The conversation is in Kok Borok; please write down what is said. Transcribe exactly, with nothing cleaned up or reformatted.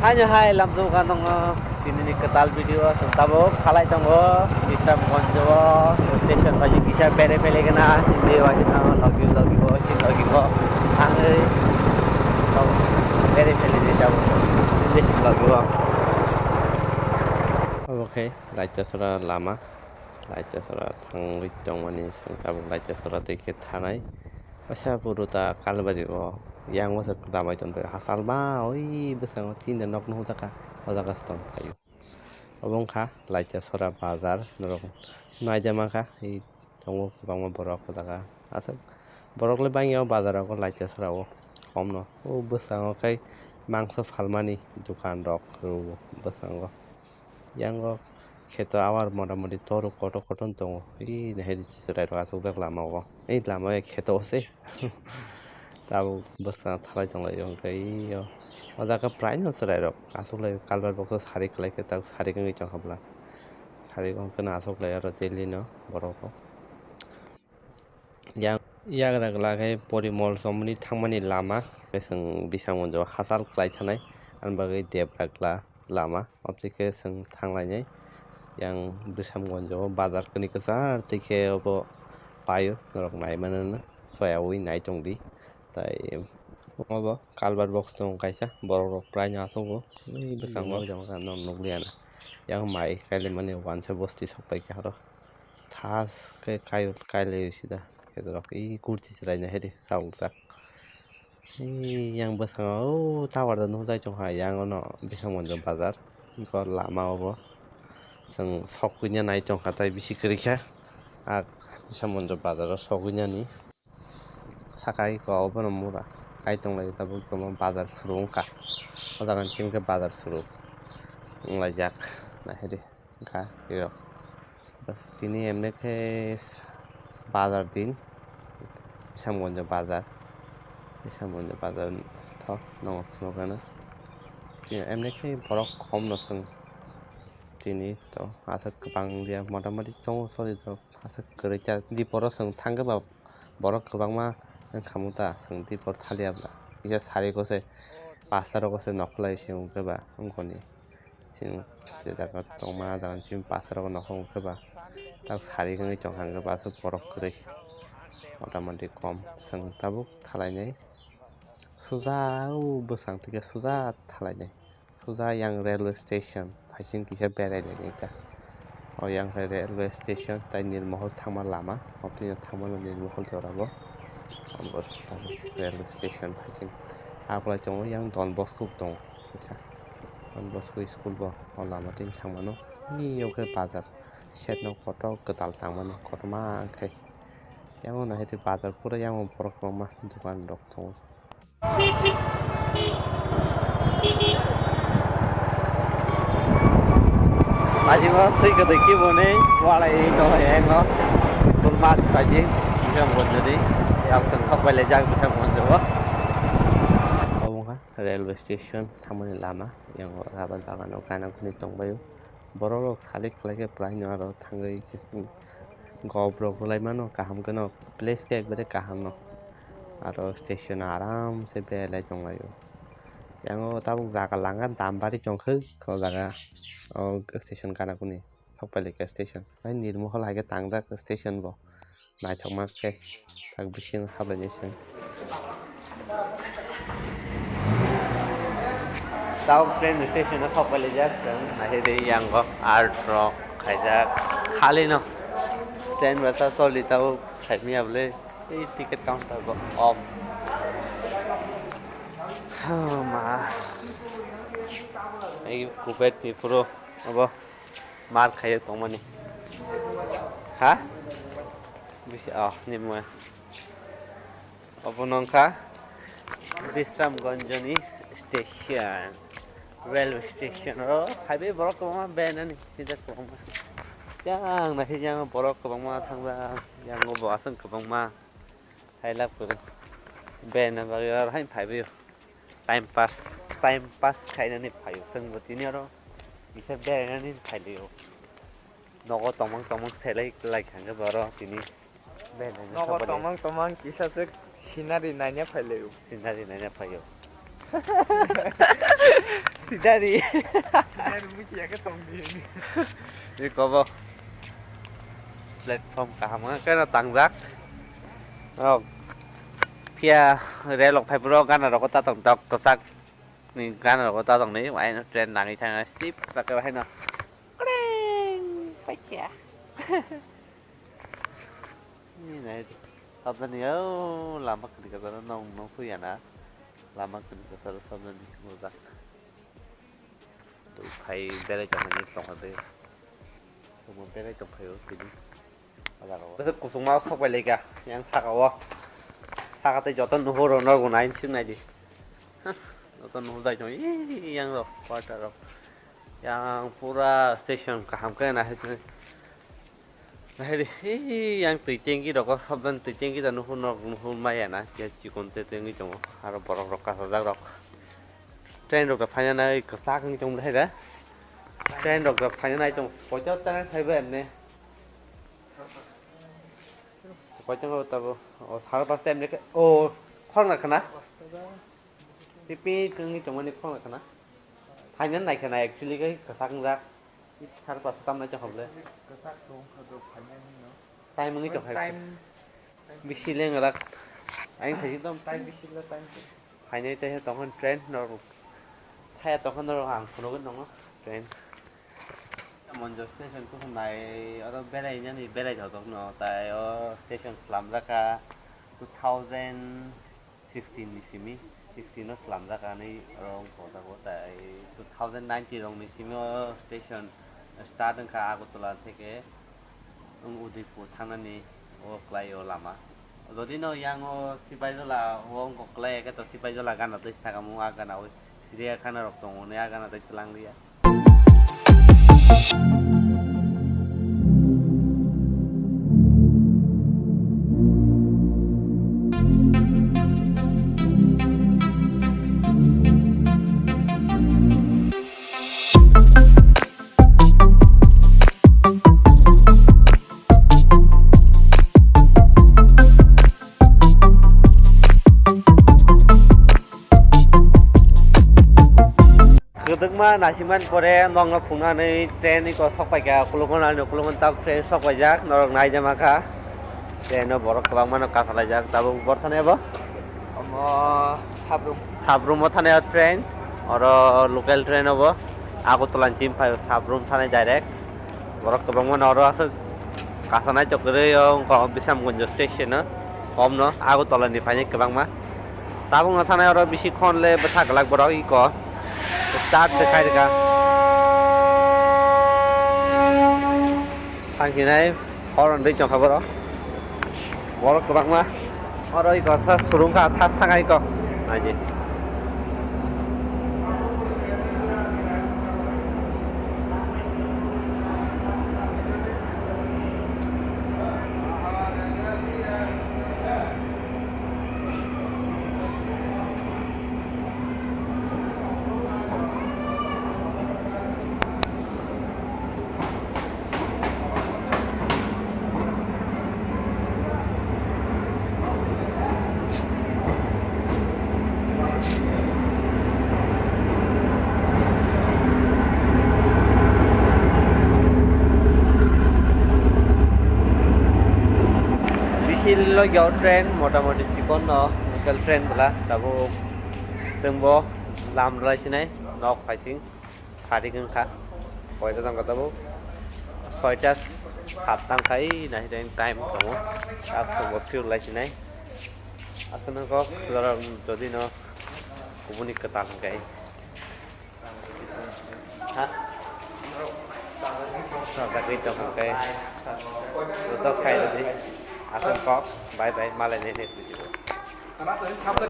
Ano hai lamjok ka tongo, tini ni kwtal video o chwng tabuk khalai tongo, Bisramganj o station bai kisa bere pele gana, hindi bai no logi logi bo, hindi logi bo, ang bere pele ni tabuk, hindi logi bo. Obo khe Laitosora lama, Laitosora thangwi tongmani, chwng tabuk Laitosora twi khe thanai. Waisa puro ta Kalbari o, yang waisa kwdamai tongwi hachal ma, oi bwskango tinta nok nukjaka, o jaga se tong phaio. Obo wngkha Laitosora bazar, norok naida mankha, tongo kwbangma borok o jaga. Aswk borok le bangya o bazar rogo Laitosora o, komno. O bwskango khe mangso phalmani dokan rok rwo bwskango. Yango kheto awar motamoti torok kotor kotor tongo. Ih, nahidi chwrai rok achukjak lama o. Ei lama o kheto se. Tabuk bwskango thalai tonglaio hwnkhe ih, o jaga praino chwrai rok achuklaio, kalbar box o sari kwlai khe tak sari wngwi tongkha bwla. Sari wngkheno achuklai aro daily no borok rok. Yang yagra glak hai Porimol chomoni thangmani lama, tei chwng Bisramganj o hachal kwlai thanai, ani bagwi Debra gla lama, oboni khe chwng thanglainai. Yang Bisramganj o bazar kwni kwchar twi khe obo paio, norok nai mano no, soyaui nai tongdi. Tai obo kalbar box tongo kaisa, borok rok praino achukgo, ui bwskango. Norok nukliya na. Yang mai kailaimani wansa bosti sok pai khe aro. Thas khe kai-, kailai sida. Khe rok i kurti chwraina hede chalsa. I yang bwskango o tower da nukjai tongkha, yang ono Bisramganj bazar. Iko lama obo. Chwng sokphaina nai tongkha tai bisi kwrwikha. A Bisramganj bazaro sogwinani. Saka iko obono mura kai tonglai tabuk tongma bazar suru wngkha. O jaga ni simi khe bazar suru wnglaijak. Naihedi wngkha iro. Bas tini emne khe bazar din. Bisramganj bazar. Bisramganj bazar tho nongo phunukgana. Tini emne khe borok khom no chwng. Tini to aswk kwbang dia motamoti chongo sori to aswk kwrwi ta. Diporo chwng thangkhe ba borok kwbangma wngkha mota chwng dipor thaliya bwla. Kisa sari kose pasta rok kose nokhorlai se wngkhe ba wngkoni. Chini je jaga tongma ah jaga ni simi pasta rok nokhor wngkhe ba tak sari wngwi tongkha hwnkhe ba aswk borok kwrwi motamoti kom chwng tabuk thalainai suja o bwsang twi khe suja thalainai. Suja yang railway station phaising kisa berai lainai ta. O yang khe railway station tai Nirmahal thangma lama. Oboni thangmano Nirmahal jora bo. Abo tabuk railway station phaising. Aklai tongo yang Don Bosco tongo kisa. Don Bosco school bo o lama tini thangmano. Niyok khe bazar. Side no kotor kwtal tangmani kotorma khe. Yang o naikhe bazar pura yang o borok kwbangma dokan rok tongo. Ajingo swi kwtwi kiboni walai tongo yang o school mat paji Bisramganj ni yang song sok bai laijak Bisramganj o. Obo wngkha railway station thangmani lama, yang o rubber bagan o gana guni tongbaio. Borok rok salik khlai khe prai no aro thangwi khe gop rok rwlai mano kaham kheno place khe ekbare kaham no aro station o aram se berai lai tong lai o. Yang o tabuk jaga langa dam bari tong khe o jaga o station gana guni sok pai lai khe station bai Nirmahal hai khe tang jak station bo. Naithokma khe tak bisingo hablainai se. Tabuk train station o sok pai laijak chwng, naikhe tei yango art rok khaijak khalino train bwsa choli tabuk saimanya bwle tei ticket counter bo off. Hama. Ei kubet ni puro abo. Mar khaio tongmani. Ha? Bisi, oh, ni mo. Obo nongkha Bisramganj ni station. Railway station o phaibai borok kwbangma benani sida kwbangma. Yang nahi yang borok kwbangma thangba yang bo aswk kwbangma. Hai lab kwrwi. Bena bagwi aro hai phaibaio. Time pass, time pass khainani phaio. Chwngbo tini aro kisa berainani phailio. Nogo tongmang tongmang selai lai khangkhe boro tini berainani. Nogo tongmang tongmang kisa se scenery naina phailio. Scenery naina phaio. Dari. Dari buji ya ke tong di. Ini kobo. Platform kaham khe no tangjak. Oh. Phiya rel rok phai bro gana rok ta tong tok kwchak ni gana rok ta tong ni ai no train nangwi thang sip sak khe hai no. Kring paikya. Ni nai sabjani o lama kini kasaro nong nong suya na. Lama kini kasaro sabjani mujak. Phai berai tongmani tongkha de. Tongma berai tongkhaio tini. O jaga o. Bwswk kusungma sok bai laika yang saka o. Saka tei joto nuhur rok norok nai sik nai di. Joto nuhur jai tong yang rok quarter rok. Yang pura station kaham khe nahai tong. Nahai di, yang twi tanki rok o sabjani twi tanki da nuhur nok nuhur maya na khe chikon te tengwi tongo. Aro borok rok kasajak rok. Train rok da phaina nai kwchak wngwi tong bwlai da. Train rok da phaina nai tong koito train phaiba emne. Koito tabo o sar pas time le o khorna khana. Pipi tengwi tongmani khorna khana. Phaina nai khana actually kai kwchak wngjak. Sar pas tam nai chong hable. Time wngwi tong khai. Bisi leng rak. Aing thai ekdom time bisi le time. Phainai tei tongkha train norok. Thaya tongkha norok ang phunugwi nongo train. Monjo station kuphum nai oro berai nani berai thotok no tai o station slamjak kha two thousand sixteen ni simi sixteen o slamjak kha ani oro wngkha o jaga o tai two thousand nineteen rok ni simi o station start wngkha Agartala theke. Wng Udaipur thangnani o kwlai o lama. Jodi no yang o Sipaijala o wngkok kwlai ya khe to Sipaijala gana twi saka mung a gana o siriya khana rok tongo ne a gana twi twlang liya. Kwdwkma naisingmani pore nokno phunuknani train iko sok paikha, ukulukgo nani ukulukgo tabuk train sok paijak, norok naijama kha. Train o borok kwbangma no kasalaijak, tabuk bor thani abo. Omo Sabrum. Sabrum o thani o train, oro local train obo. Agartala ni chini phai o Sabrum thani direct. Borok kwbangma no oro aswk kasanai chok kwrwi o wngkha o Bisramganj station o. Om no Agartala ni phainai kwbangma. Tabuk no thanai oro bisi khon le bwsa glak borok iko. Start se khai rwkha. Thang hinai horn rwi tongkha borok. Borok kwbangma. Oro iko sa surung kha thas thang iko. Naidi. Bisi logi o train, motamoti chikon no local train bwla tabuk chwngbo lam rwlai sinai nok phaising. Sari wngkha, koita tangkha tabuk soita sat tangkha, ei naising time tongo, tak tongo phirulai sinai. Aswk nokho jora jodi no kubuni kwtal hwnkhe. Ha? Sajagwi tongkha khe. Joto sai rwdi. Aswk kok, bye bye, malai nai next video.